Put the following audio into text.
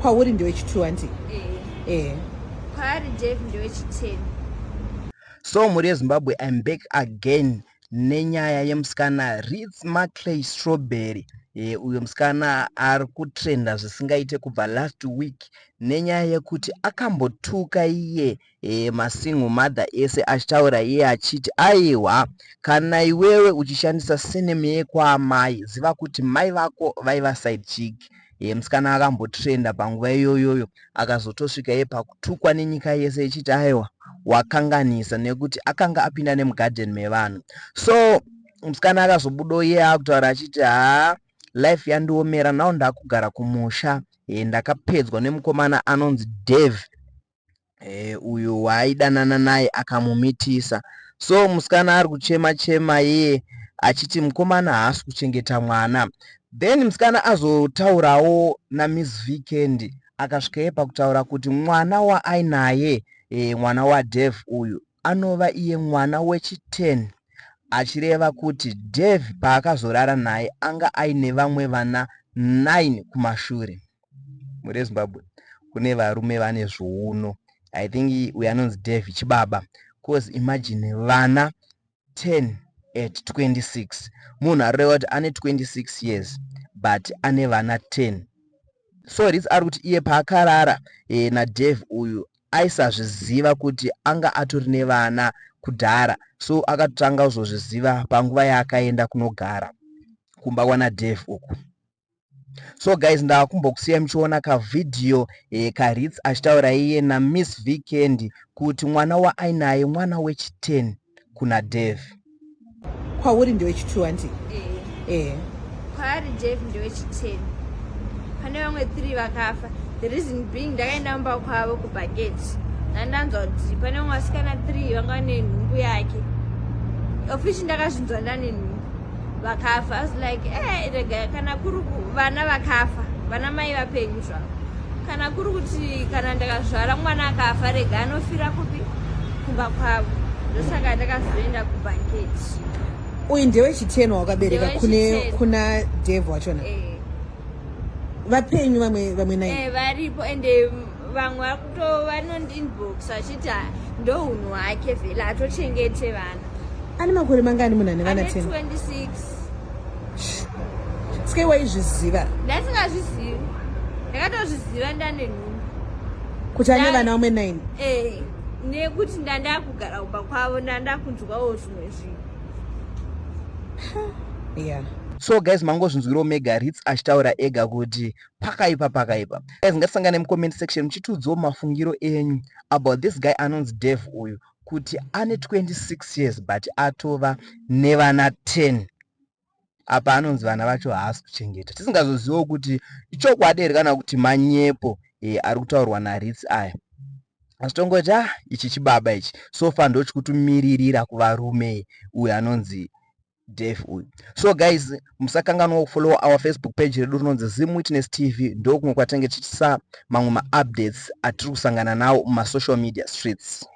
Kwauri ndewechi2 hanti? Eh. Kwaari Dave ndewechi10. So mhuri yeZimbabwe, I'm back again nenyaya yemusikana Ritz Maclay Strawberry. Uyo musikana ari kutrenda zvisingaite kubva last week nenyaya yekuti akambotuka iye masingle mother ese, achitaura iye achiti, "Aiwa, kana iwewe uchishandisa surname yekwaamai, ziva kuti mai vako vaiva side chick." Musikana akambotrenda panguva iyoyoyo, akazotosvika iye pakutukwa nenyika yese ichiti, "Aiwa, wakanganisa," nekuti akanga apinda nemugadheni mevanhu. So musikana akazobudawo iye akutaura achiti, "Haa, life yandiomera nawo, ndakugara kumusha. Ndakapedzwa nemukomana anonzi Dave, uyo waaidanana naye akamumitisa." So musikana ari kuchema chema iye achiti mukomana haasi kuchengeta mwana. Then musikana azotaurawo naMiss Weekend, akasvika iye pakutaura kuti mwana waainaye, mwana waDave uyu, anova iye mwana wechi10, achireva kuti Dave paakazorara naye anga aine vamwe vana 9 kumashure. Mhuri yeZimbabwe, kune varume vane zviuno. I think uyu anonzi Dave chibaba, 'cause imagine, vana 10 at 26. Munhu arireva kuti ane 26 years but ane vana 10. So Ritz ari kuti iye paakarara naDave uyu aisazviziva kuti anga atori nevana kudhara, so akatotanga kuzozviziva panguva yaakaenda kunogara kumba kwana Dave uku. So guys, ndakumbokusiyai muchiona kavhidhiyo kaRits achitaura iye naMiss Weekend kuti mwana waainaye mwana wechi10 kuna Dave. Kwauri ndewechi2 hanti? Kwaari Dave ndewechi10. Pane vamwe 3 vakafa. The reason being, ndakaenda mumba kwavo kubhaketi, ndandanzwa kuti pane vamwe vasikana 3 vanga nenhumbu yake ofishi. Ndakazvinzwa ndane nhumbu, vakafa. I was like, rega, kana kuri vana vakafa, vana mai vapenyu zvavo, kana kuri kuti kana ndakazvara mwana akafa, rega anofira kupi? Kumba kwavo. Ndosaka ndakazoenda kubhanketi. Uyu ndewechi10 wakabereka kune Ndewechi10. Kuna Dave wachona? Eh. Vapenyu vamwe 9? Varipo, ende vamwe varikuto vanondiinbox vachiti, "Ah, ndo unhu hwake vhele, atochengete vana." Ane makore mangani munhu ane vana Ane 10? 26. Sikai waizviziva? Ndasingazvizivi, ndakatozviziva ndane nhumbu. Kuti ane vana vamwe 9? Nekuti ndandakugara kumba kwavo, ndandakunzwawo zvimwe zvinhu. So guys, mangozvinzwirawo mega Ritz achitaura ega kuti pakaipa, pakaipa. Guys, ngatisangane mucomment section muchitiudzawo mafungiro enyu about this guy anonzi Dave uyu, kuti ane 26 years but atova nevana 10. Apa anonzi vana vacho haasi kuchengeta. Tisingazozivawo kuti ichokwadi here kana kuti manyepo ari kutaurwa naRits aya, asi tongoti, ah, ichi chibaba ichi. So far ndochikutumiririra kuvarume, uyu anonzi Dave uyu. So guys, musakanganwa kufollow our Facebook page redu rinonzi Zim Witness TV. Ndokumwe kwatinenge tichisa mamwe maupdates atiri kusangana nawo mumasocial media streets.